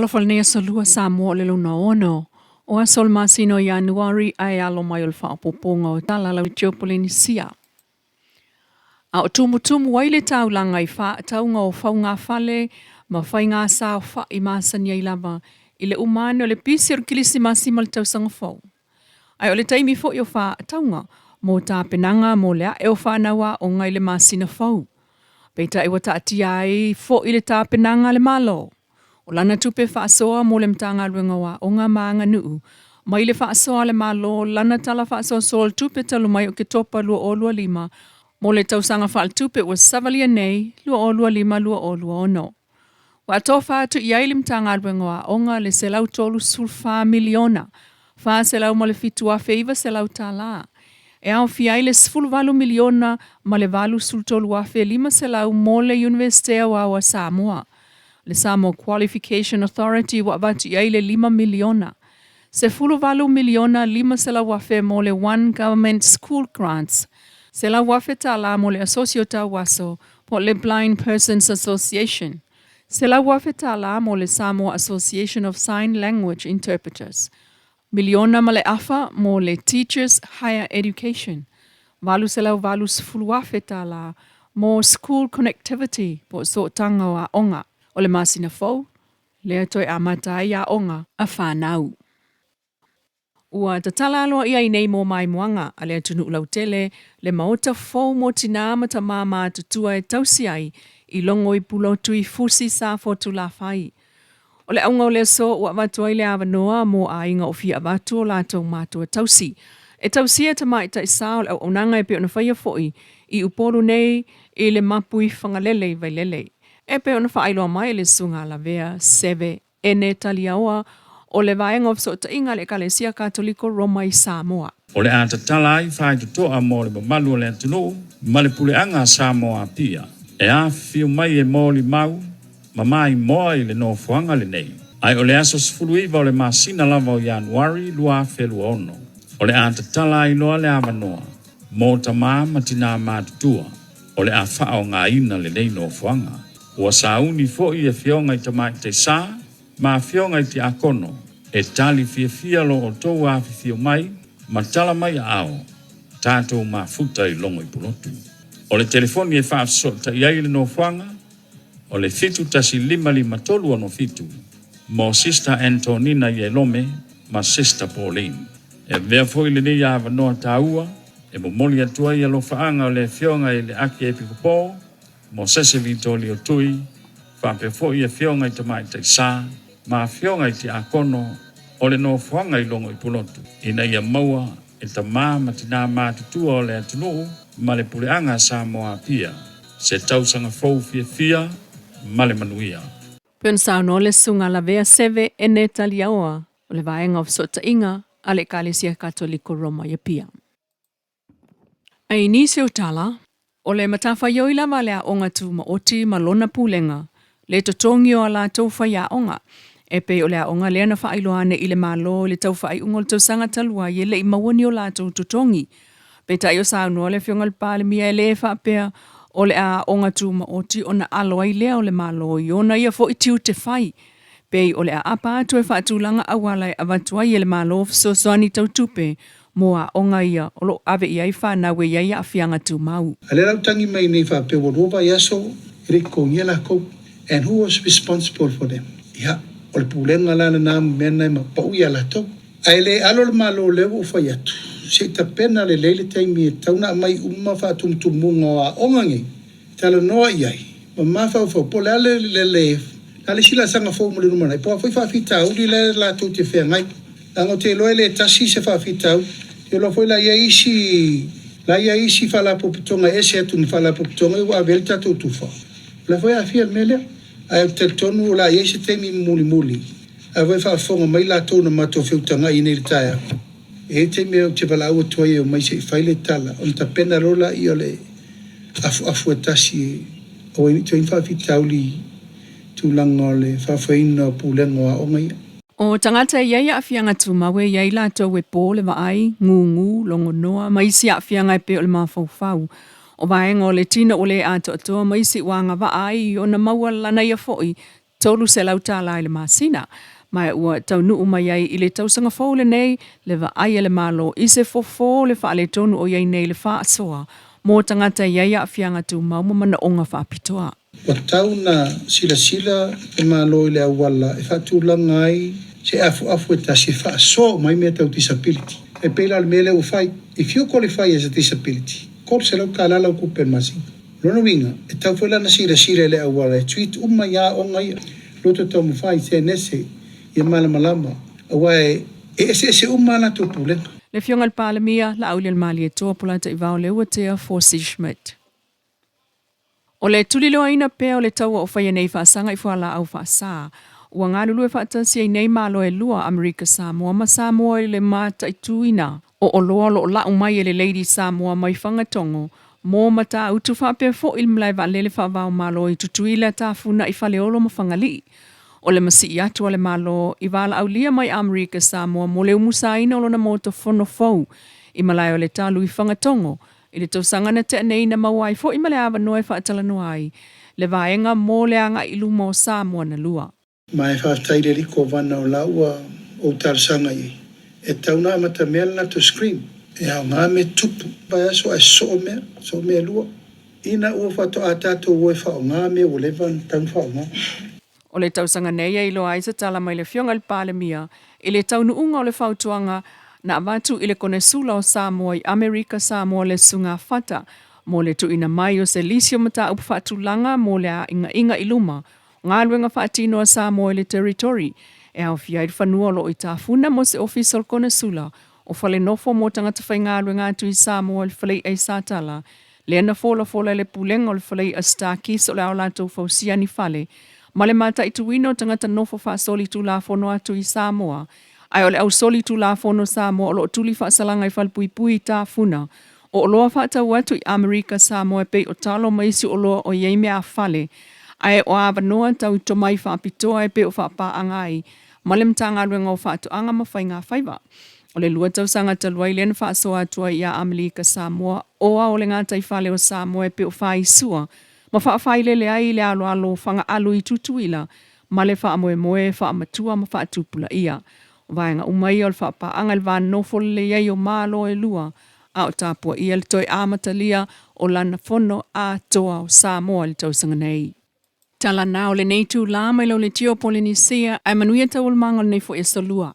Talofa lenei aso lua Samoa o le lona ono o aso o le masina o Ianuari ae alo mai o le faaopoopoga o tala lau Geopolenisia. A o tumutumu ai le taulaga i faatauga o faugafale ma faigasaofa'i masani ai lava i le uma ane o le pisi o le Kilisimasi ma le Tausaga Fou. Ae o le taimi foi o faatauga mo tapenaga mo le ae o fanau aoga i le masina fou. Peitai ua taatia ai foi le tapenaga a le Malo o lana tupe faasoa mo le Matagaluega o Aoga ma Aganuu mai le faasoa a le Malo lana Tala Faasoasoa o le Tupe talu mai Oketopa 2025 mo le tausaga faaletupe ua savalia nei 2025/2026. Ua atofa atu i ai le Matagaluega o Aoga le $134 miliona $407,900 tala, e aofia ai le $18 miliona ma le $83,500 mo le Iunivesite Aoao a Samoa, le Samoa Qualification Authority ua avatu i ai le $5 miliona, $18 miliona $500,000 mo le One Government School Grants, $100,000 tala mo le Asosi o Tauaso po o le Blind Persons Association, $100,000 mo le Samoa Association of Sign Language Interpreters, miliona ma le afa mo le Teachers Higher Education, $880,000 mo School Connectivity po o Sootaga o Aoga o le masina fou lea toe amata ai aoga a fanau. Ua tatala aloaia ai nei mo maimoaga a le atunuu lautele le maota fou mo tinā ma tamā matutua e tausi ai i logo i Pulotu i Fusi Safotulafai. O le auga o le aso ua avatu ai le avanoa mo aiga o fia avatu o latou matua tausi e tausia tamaitai sa o le auaunaga e pei ona faia foi i Upolu nei i le mapu i Fagalele i Vailele. E pei ona faailoa mai e le Susuga Lavea Seve Ene Taliaoa o le Vaega o Fesootaiga a le Ekalesia Katoliko Roma i Samoa. O le a tatala ai faitotoa mo le mamalu o le atunuu ma le puleaga a Samoa Apia e afifio mai e molimau ma maimoa i le nofoaga lenei. Ae o le aso 19 o le masina lava o Ianuari 2026, o le a tatala ai loa le avanoa mo tamā ma tinā matutua o le a faaaogaina lenei nofoaga. Ua sauni foi i afioga i tamaitai sa ma afioga i tiakono e tali fiafia lo outou afifio mai ma tala mai aao tatou mafuta i logo i Pulotu. O le telefoni e faafesootai ai le nofoaga o le 7155 367 mo Sister Antonina Ielome ma Sister Pauline. E avea foi lenei avanoa taua e momoli atu ai alofaaga o le Afioga i le Akiepikopo Mosese Vitolio Tui, faapea foi Afioga i Tamaitai Sa ma Afioga i Tiakono o le nofoaga i logo i Pulotu, ina ia maua e tamā ma tinā matutua o le atunuu ma le puleaga a Samoa Apia se tausaga fou fiafia ma le manuia. Pei ona saunoa le Susuga Lavea Seve Ene Taliaoa o le Vaega o Fesootaiga a le Ekalesia Katoliko Roma i Apia. I nisi o tala, o le matafaioi lava a le Aoga Tumaoti ma lona Pulega le totogi o a latou faiaoga, e pei o le aoga lea na faailoa ane i le Malo i le tau faaiuga o le tausaga talu ai e le i maua ni o latou totogi. Peitai o saunoa le Afioga i le Palemia e le faapea o le Aoga Tumaoti ona alo ai lea o le Malo i ona ia foi tiute fai, pei o le aapa atu e faatulaga auala e avatu ai e le Malo fesoasoani tau tupe mo aoga ia o lo o ave i ai fanau e i ai aafiaga tumau. A lea la ua tagi mai nei faapea ua lua vaiaso e le i totogia latou and who was responsible for them? Ia, o le pulega la lena ma mea na e mapau ia latou. Ae le alo le Malo lea ua ou fai atu, se i tapena lelei le taimi e tatau ona aumai uma faatumutumuga o aoga nei, talanoa i ai ma mafaufau po o le a le le a le isi laasaga fou mo le lumanai, po o a foi faafitauli la latou te feagai. Leaga ou te iloa e le tasi se faafitauli. Ou te iloa foi la i ai isi la i ai isi faalapotopotoga e ese atu ma faalapotopotoga ia ua ave i ai le tatou tufa. O la foi e aafia i le mea lea. Ae ou te talitonu o le a i ai se taimi mulimuli a foi e faafofoga mai latou na matou feutagai i nei i le taeao. E i ai le taimi ou te valaau atu ai e omai se i fai le tala ona tapena loa lea o le afuafu e tasi e aua ai ne i toe i ai ni faafitauli i tulaga o le faafoeina o pulega o aoga ia. O tagata e i ai aafiaga tumau e i ai latou e po le vaai, gugu, logonoa ma isi aafiaga e pei o le mafaufau. O vaega o le tino ua le atoatoa ma isi ua agavaa ai ona maua lana ia foi. $300 tala i le masina, ma ua taunuu mai ai i le tausaga fou lenei le vaai a le Malo i se fofo o le faaletonu o i ai nei le faasoa mo tagata e i ai aafiaga tumau ma manaoga faapitoa. Ua tatau ona silasila le Malo i le auala e faatulaga ai se afuafu e tasi e faasoa uma ai mea tau disability. E pei la o le mea lea ua fai, if you qualify as a disability, $300 lau tupe i le masina. O lona uiga, e tatau foi la ona silasila i le auala e treat uma ai aoga ia, loto taumafai, senese, ia malamalama, aua e eseese uma a latou pulega. Le Afioga i le Palemia, Laaulialemalietoa Polataivao Leuatea Fosi Schmidt. O le tuliloaina pea o le taua o faia nei faasaga i fualaau faasa, ua galulue faatasi ai nei Malo e lua, Amerika Samoa ma Samoa i le mataituina o oloa o lo o lau mai e le Lady Samoa mai Fagatogo mo Matautu faapea foi le malae vaalele faava-o-Malo i Tutuila, Tafunai, Faleolo ma Fagalii. O le masii atu a le Malo i valaaulia mai Amerika Samoa mo le umusaina o lona motofono fou i malae o le Talu i Fagatogo i le tausaga na tea nei na maua ai foi ma le avanoa e faatalanoa ai le vaega mo le agai i luma o Samoa na lua. Ma e faafetai i le Alii Kovana o la ua ou talosaga i ai, e tatau ona amatamea le latou screen. E aoga mea tupu vaiaso ae soo mea, soo mea e lua. Ina ua faatoa tatou o e faaaoga mea ua leva ona tatau ona faaaoga. O le tausaga nei e iloa ai se tala mai le Afioga i le Palemia i le taunuuga o le fautuaga na avatu i le Konesula o Samoa i Amerika Samoa le Susuga Fata mo le tuuina mai o se lisi o mataupu faatulaga mo le aingaiga i luma o galuega faatino a Samoa i le Territory e aofia ai le fanua o lo o i Tafuna mo se Ofisa o le Konesula o falenofo mo tagata faigaluega atu i Samoa i le Falei'a i Satala lea na folafola e le Pulega o le Falei'a Starkis o le a o latou fausia ni fale ma le mataituina o tagata nofo faasolitulafono atu i Samoa ae o le ausolitulafono Samoa o lo o tuli faasalaga i falepuipui i Tafuna o oloa faatau atu i Amerika Samoa e pei o talo ma isi oloa o i ai meafale ae o avanoa tau i tomai faapitoa e pei o faapaaga ai ma le Matagaluega o Faatoaga ma Faigafaiva. O le lua tausaga talu ai lea na faasoa atu ai iā Amelika Samoa o ao o le gataifale o Samoa e pei o faisua ma faafailele ai le aloalo o Fagaalu i Tutuila ma le faamoemoe e faamatua ma faatupulaia. O vaega uma ia o le faapaaga i le va nofo lelei ai o Malo e lua a o tapuaia le toe amatalia o lana fono atoa o Samoa i le tausaga nei. Tala na o lenei itulā mai lau leitio o Polenisia, ae manuia taualumaga o lenei foi aso Lua.